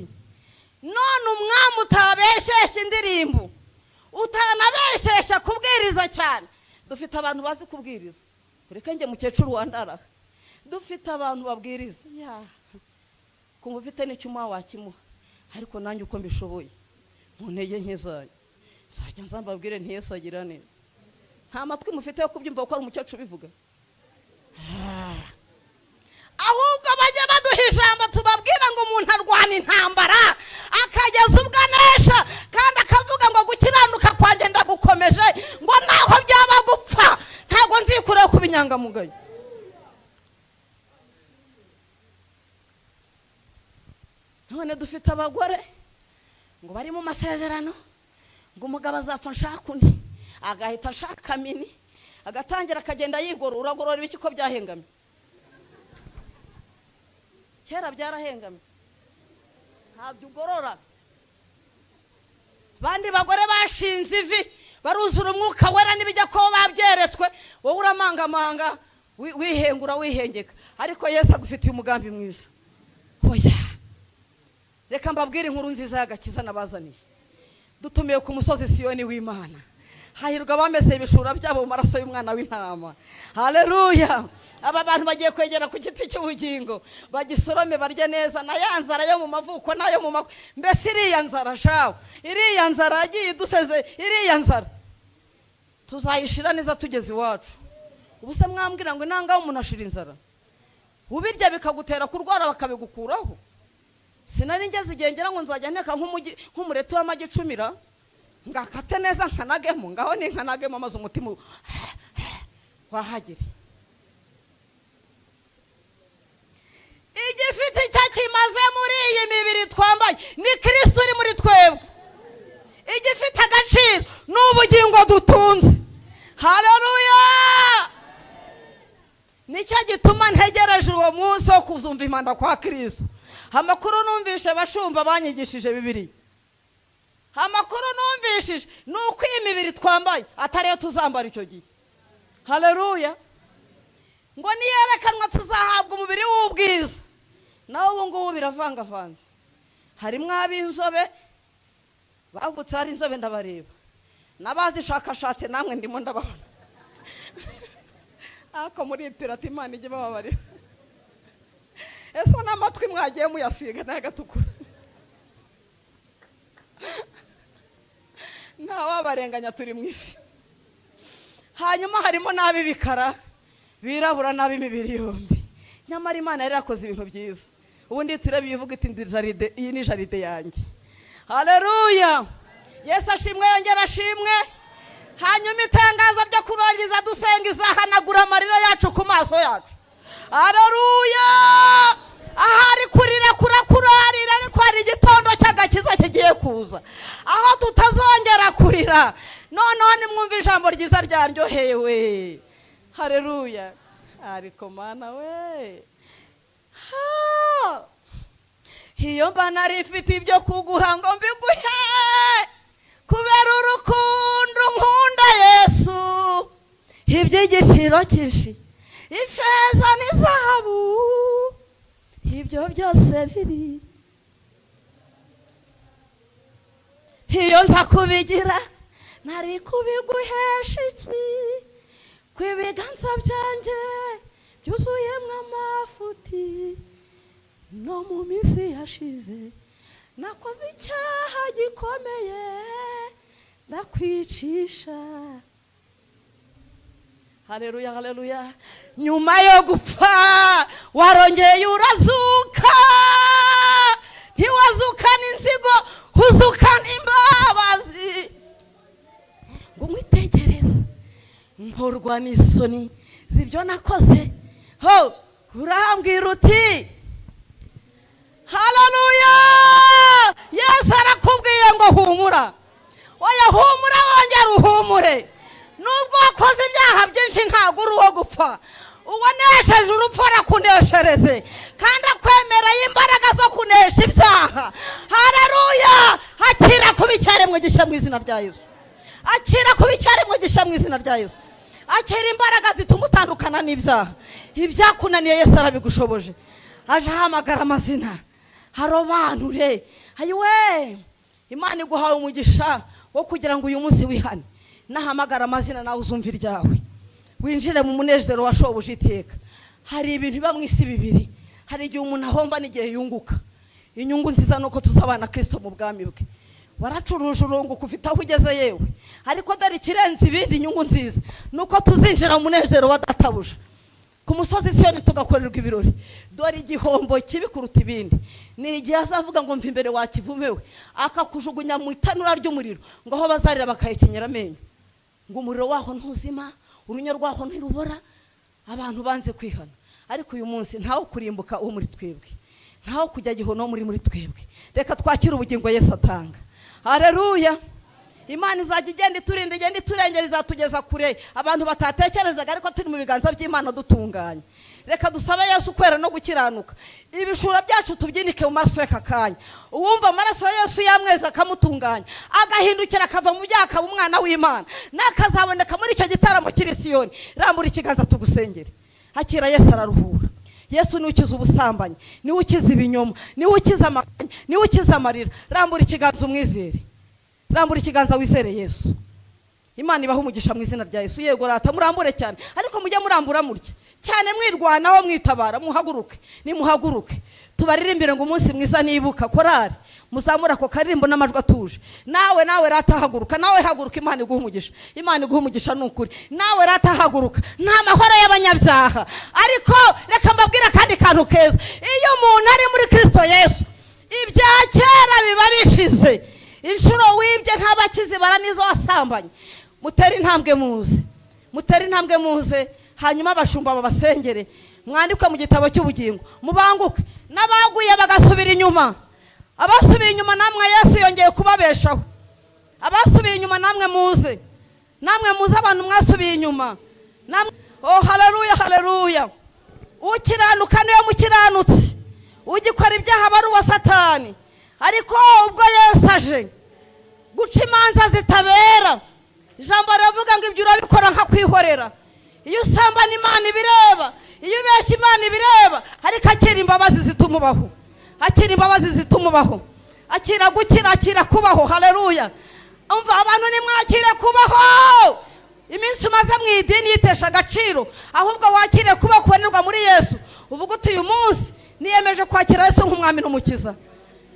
None umwami utabeshyeshya indirimbo, utanabeshyeshya kubwiriza cyane. Dufite abantu bazi kubwiriza. Ureke njye mukecuru wandaraha. Dufite abantu babwiriza. Kumva ufite n'icyuma wakimuha, ariko nanjye uko mbishoboye mu ntege nke zanjye nzajya nzambabwire nti Yesu agira neza. Nta matwi mufite yo kubyumva kuko ari umukecuru ubivuga. Ahubwo bajya baduha ijambo tubabwira ngo umuntu arwana intambara Akageza ubwo anesha, kandi akavuga ngo gukiranuka kwanjye ndagukomeje, ngo naho byaba gupfa ntabwo nzikuraho kuba inyangamugayo. None dufite abagore ngo bari mu masezerano, ngo umugabo azapfa nshaka undi, agahita ashaka mini, agatangira akagenda yigorora. Uragorora ibiki ko byahengamye? Kera byarahengamye, ntabyo ugorora. Bandi bagore bashinze ivi baruzura umwuka wera n'ibijya ko babyeretswe, wowe uramangamanga wihengura wihengeka, ariko Yesu agufitiye umugambi mwiza. Oya, reka mbabwire inkuru nziza y'agakiza nabazaniye. Dutumiye ku musozi Siyoni w'Imana. Hahirwa abameseye ibishura byabo mu maraso y'umwana w'intama. Haleluya! Aba bantu bagiye kwegera ku giti cy'ubugingo, bagisorome barye neza, na ya nzara yo mu mavuko nayo mu makwe. Mbese iriya nzara shawe, iriya nzara yagiye iduseze, iriya nzara tuzayishira neza tugeze iwacu. Ubu se mwambwira ngo inanga umuntu ashira inzara, ubirya bikagutera kurwara bakabigukuraho? Sinari ngeze igihe ngira ngo nzajya nteka nk'umureti w'amagi 10 ngakate neza nkanagemo, ngaho ni nkanagemo maze umutima wahagire. Igifite icyo kimaze muri iyi mibiri twambaye ni Kristo uri muri twebwe. Igifite agaciro ni ubugingo dutunze. Haleluya! Nicyo gituma ntegereje uwo munsi wo kuzumva impanda kwa Kristo. Amakuru numvishe bashumba banyigishije Bibiliya, amakuru numvishije ni uko iyi mibiri twambaye atari yo tuzambara icyo gihe. Haleluya! Ngo niyerekanwa tuzahabwa umubiri w'ubwiza. Naho ubu ngubu biravangavanze, harimo ab'inzobe bavutse ari inzobe ndabareba, n'abazishakashatse namwe ndimo ndababona. Ako muri pirata Imana ijye bababarira. Ese n'amatwi mwagiye muyasiga n'agatukura? Ntawabarenganya, turi mu isi. Hanyuma harimo n'ab'ibikara birabura n'ab'imibiri yombi. Nyamara Imana yari yakoze ibintu byiza. Ubundi turebe ivuga iti ndi jaride, iyi ni jaride yanjye. Haleluya! Yesu ashimwe, yongera ashimwe. Hanyuma itangazo ryo kurangiza dusenga izahanagura amarira yacu ku maso yacu. Haleluya! Ahari kurira kurakurarira, ariko hari igitondo cy'agakiza kigiye kuza, aho tutazongera kurira. Noneho nimwumva ijambo ryiza ryaryohewe. Haleluya! Ariko Mana we, iyo mba nari mfite ibyo kuguha ngo mbiguhe, kubera urukundo nkunda Yesu, iby'igiciro cyinshi, ifeza n'izahabu, ibyo byose biri, iyo nza kubigira nari kubiguhesha iki? Ku ibiganza byanjye byuzuyemo amafuti, no mu minsi yashize nakoze icyaha gikomeye, ndakwicisha. Haleluya, haleluya! Nyuma yo gupfa warongeye urazuka, ntiwazukana inzigo, uzukana imbabazi. Ngo mwitegereze nkorwa n'isoni zibyo nakoze, ho urambwira uti haleluya! Yesu arakubwiye ngo humura. Oya, humura, wongera uhumure. Nubwo wakoze ibyaha byinshi ntabwo uri uwo gupfa. Uwanesheje urupfu arakuneshereze, kandi akwemereye imbaraga zo kunesha ibyaha. Haleluya! Akira kuba icyaremwe gishya mu izina rya Yesu. Akira kuba icyaremwe gishya mu izina rya Yesu. Akira imbaraga zituma utandukana n'ibyaha. Ibyakunaniye Yesu arabigushoboje. Aje ahamagara amazina, harobanure. Ayiwe, Imana iguhawe umugisha wo kugira ngo uyu munsi wihane. Nahamagara amazina nawe uzumva iryawe, winjire mu munezero washoboje iteka. Hari ibintu biba mu isi bibiri, hari igihe umuntu ahomba n'igihe yunguka. Inyungu nziza nuko tuzabana Kristo mu bwami bwe. Waracuruje urunguka ufite aho ugeze yewe, ariko dore ikirenze ibindi, inyungu nziza nuko tuzinjira mu munezero wa databuja. Ku musozi Siyoni tugakorerwa ibirori. Dore igihombo kibi kuruta ibindi ni igihe azavuga ngo mva imbere wakivumewe, akakujugunya mu itanura ry'umuriro, ngo aho bazarira bakahekenyera amenyo, ngo umuriro waho ntuzima, urunyo rwaho ntirubora. Abantu banze kwihana. Ariko uyu munsi ntawo kurimbuka uwo muri twebwe, ntawo kujya gihono muri twebwe. Reka twakire ubugingo Yesu atanga. Haleluya. Imana izajya igenda iturinda, igenda iturengera, izatugeza kure abantu batatekerezaga, ariko turi mu biganza by'Imana dutunganye. Reka dusabe Yesu kwera no gukiranuka, ibishura byacu tubyinike mu maraso y'aka kanya. Uwumva amaraso ya Yesu yamweza akamutunganya, agahindukira akava mu byaha akaba umwana w'Imana, nakazaboneka muri icyo gitaramo kiri Siyoni. Rambura ikiganza tugusengere. Hakira Yesu araruhura. Yesu niwe ukiza ubusambanyi, niwe ukiza ibinyoma, niwe ukiza amaganya, niwe ukiza amarira. Rambura ikiganza umwizere. Rambura ikiganza wizere Yesu. Imana ibaha umugisha mu izina rya Yesu. Yego rata murambure cyane, ariko mujye murambura murya cyane, mwirwanaho, mwitabara, muhaguruke. Nimuhaguruke tubaririmbire ngo umunsi mwiza nibuka. Korari muzamura ako karirimbo n'amajwi atuje. Nawe rata haguruka, nawe haguruka. Imana iguha umugisha, Imana iguha umugisha nukuri. Nawe rata haguruka. Nta mahoro y'abanyabyaha. Ariko reka mbabwire akandi kantu keza, iyo umuntu ari muri Kristo Yesu, ibya kera biba bishize. Inshuro wibye ntabakizibara nizo wasambanye. Mutere intambwe muze, mutere intambwe muze, hanyuma abashumba babasengere, mwandikwe mu gitabo cy'ubugingo, mubanguke. N'abaguye bagasubira inyuma, abasubiye inyuma namwe Yesu yongeye kubabeshaho. Abasubiye inyuma namwe muze, namwe muze, abantu mwasubiye inyuma. Oh haleluya, haleluya. Ukiranuka niwe mukiranutsi, ugikora ibyaha aba ari uwa Satani. Ariko ubwo Yesu aje guca imanza zitabera, ijambo riravuga ngo ibyo urabikora nkakwihorera. Iyo usambana Imana ibireba, iyo ubeshya Imana ibireba. Ariko akira imbabazi zituma ubaho, akira imbabazi zituma ubaho, akira gukira, akira kubaho. Haleluya. Umva abantu nimwakire kubaho. Iminsi umaze mu idini yitesha agaciro, ahubwo wakire kuba kubonerwa muri Yesu. Uvuga uti uyu munsi niyemeje kwakira Yesu nk'umwami n'umukiza.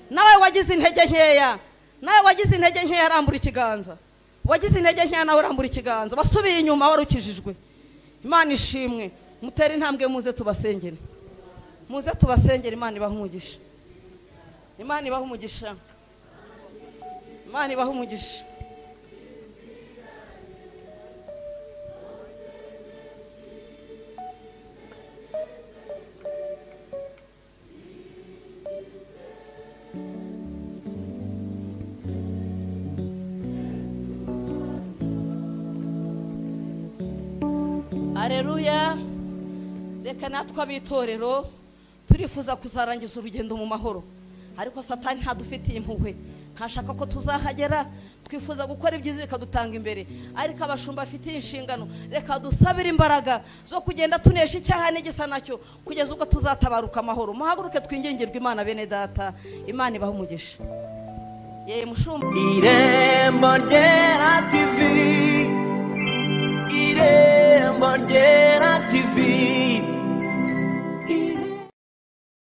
Nawe wagize intege nkeya, nawe wagize intege nkeya, arambura ikiganza. Wagize intege nkeya nawe arambura ikiganza. Basubiye inyuma warukijijwe. Imana ishimwe. Mutere intambwe muze tubasengere, muze tubasengere. Imana ibaha umugisha, Imana ibaha umugisha, Imana ibaha umugisha. Haleluya. Reka natwe abitorero turifuza kuzarangiza urugendo mu mahoro, ariko Satani ntadufitiye impuhwe, ntashaka ko tuzahagera. Twifuza gukora ibyiza bikadutanga imbere, ariko abashumba bafitiye inshingano. Reka dusabire imbaraga zo kugenda tunesha icyaha n'igisa nacyo kugeza ubwo tuzatabaruka amahoro. Muhaguruke twingingirwe Imana bene data. Imana ibahe umugisha. Yeye mushumba. Irembo Ryera TV.